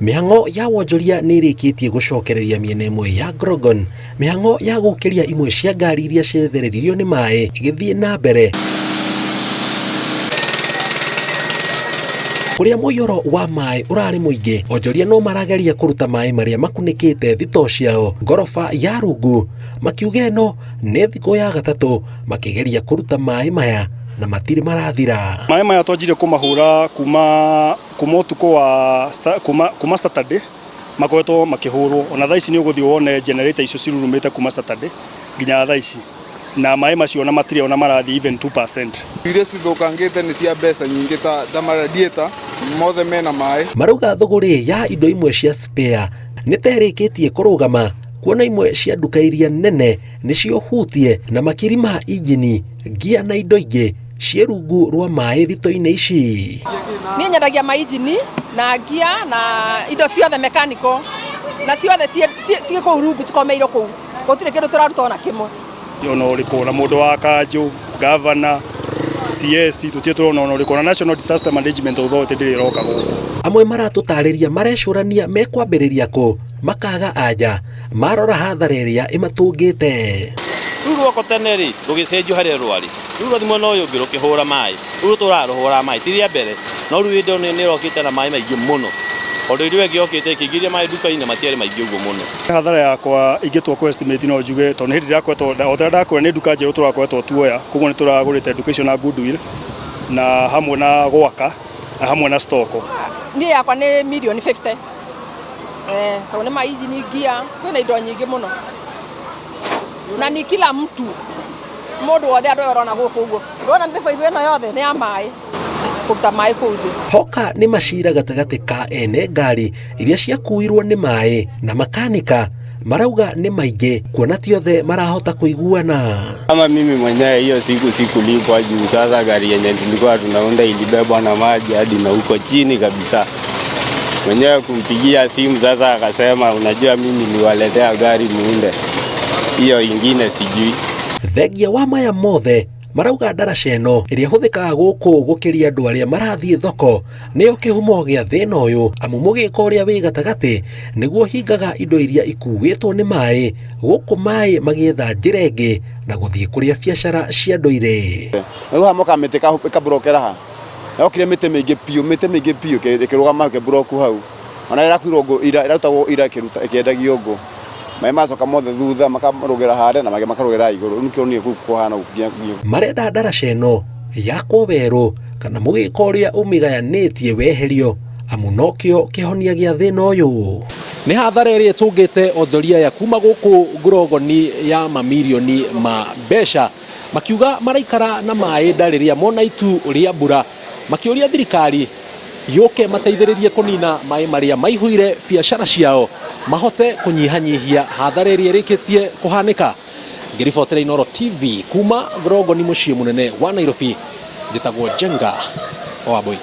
Mĩhang'o ya wonjoria nĩ ĩrĩkĩtie gũcokereria mĩena ĩmwe ya Grogon, mĩhang'o ya gũkĩria imwe cia ngari iria ciathereririo nĩ maĩ ĩgĩthiĩ na mbere. Kũrĩa mũiyũro wa maĩ ũrarĩ mũingĩ, onjoria no marageria kũruta maĩ marĩa makunĩkĩte thitoo ciao ngoroba ya rungu, makiuga ĩno nĩ thikũ ya gatatũ makĩgeria kũruta maĩ maya na matirĩ marathira. Maĩ maya twanjirie kũmahũra kuma kuma ũtukũ wa kuma, kuma Saturday makoretwo makĩhũrwo ona thaa ici nĩ ũgũthiĩ wone generator icio cirurumĩte kuma Saturday nginya thaa ici na maĩ macio ona matirĩ ona marathiĩ even 2%. Iria cithũkangĩte nĩ cia mbeca nyingĩ ta, ta maradiator mothe mena maĩ. Marauga thũgũrĩ ya indo imwe cia spare nĩ ta ĩrĩkĩtie kũrũgama kuona imwe cia nduka iria nene nĩcio hutie na makiri ma injini, ngia na indo ingĩ ciĩ rungu rwa maĩ thito-inĩ ici. Niĩ nyendagia mainjini na ngia na indo ciothe mechanical na ciothe ciĩ kũu rungu cikomeirwo kũu, gũtirĩ kĩndũ tũraruta ona kĩmwe. Ona ũrĩkũ ona mũndũ wa kanjũ, governor, CS tũtirĩ tũrona ona ũrĩkũ ona National Disaster Management Authority ndĩrĩ ĩroka gũkũ. Amwe maratũtarĩria marecũrania mekwambĩrĩria kũ makaga anja marora hathara ĩrĩa ĩmatũngĩte. Rĩu rwako tene rĩ rũgĩcenjio harĩa rwarĩ, rĩu rwathi mwena ũyũ ũngĩ rũkĩhũra maĩ, rĩu rũtũraga rũhũraga maĩ ti rĩa mbere, no rĩu hĩndĩ ĩyo nĩ ĩrokĩte na maĩ maingĩ mũno, tondũ hĩndĩ ĩyo ĩngĩ yokĩte ĩkĩingĩria maĩ nduka-inĩ matiarĩ maingĩ ũguo mũno. Hathara yakwa ingĩtua kũ estimate no njuge tondũ nĩ hĩndĩ ndĩrakoretwo o ta ũrĩa ndakwĩra nĩ nduka njerũ tũrakoretwo tuoya, koguo nĩ tũragũrĩte nduka icio na goodwill na hamwe na gwaka na hamwe na stock. Niĩ yakwa nĩ mirioni 50 tondũ nĩ mainjini, ngia, kwĩna indo nyingĩ mũno na ni kila mtu mũndũ wothe andũ aya ũrona gũkũ ũguo ndũrona mĩbaibũ ĩno yothe nĩ ya maĩ kũruta maĩ kũu thĩ. Hoka nĩ macira gatagatĩ ka ene ngari iria ciakuirwo nĩ maĩ na makanika marauga nĩ maingĩ kuona ti othe marahota kũiguana. Kama mimi mwenyewe hiyo siku sikulipwa juu sasa gari yenye tulikuwa tunaunda ilibebwa na maji hadi na huko chini kabisa. Mwenyewe kumpigia simu sasa akasema unajua mimi niliwaletea gari muunde, hiyo ingine sijui. Thengia wa maya mothe marauga ndaraca ĩno ĩrĩa ĩhũthĩkaga gũkũ gũkĩria andũ arĩa marathiĩ thoko nĩyo kĩhumo gĩa thĩna ũyũ, amu mũgĩko ũrĩa wĩ gatagatĩ nĩguo hingaga indo iria ikuĩtwo nĩ maĩ gũkũ maĩ magĩetha njĩra ĩngĩ na gũthiĩ kũrĩa biacara cia andũ irĩ. Rĩu haha mokaga mĩtĩ ĩkaburokera haha, yokire mĩtĩ mĩingĩ biũ, mĩtĩ mĩingĩ biũ ĩkĩrũgama ĩkĩburoku hau, ona ĩrakuirwo ngũ ira, ĩrarutagwo ira ĩkĩendagio ngũ. Maĩ macoka mothe thutha makarũgĩra harĩa na mangĩ makarũgĩra igũrũ, rĩu nĩkĩo niĩ kũu kũhana ũguo nginya Marenda ndaraca ĩno yakwo werũ kana mũgĩko ũrĩa ũmĩgayanĩtie weherio, amu nokĩo kĩhonia gĩa thĩna ũyũ. Nĩ hathara ĩrĩa ĩtũngĩte onjoria aya kuma gũkũ ngurongoni ya mamirioni ma mbeca, makiuga maraikara na maĩ nda rĩrĩa mona itu rĩa mbura, makĩũria thirikari yũke mateithĩrĩrie kũnina maĩ marĩa maihũire biacara ciao mahote kũnyihanyihia hathara ĩrĩa ĩrĩkĩtie kũhanĩka. Ngĩribotera Inooro TV kuma Ngurongoni mũciĩ mũnene wa Nairobi, njĩtagwo Njenga wa Wambui.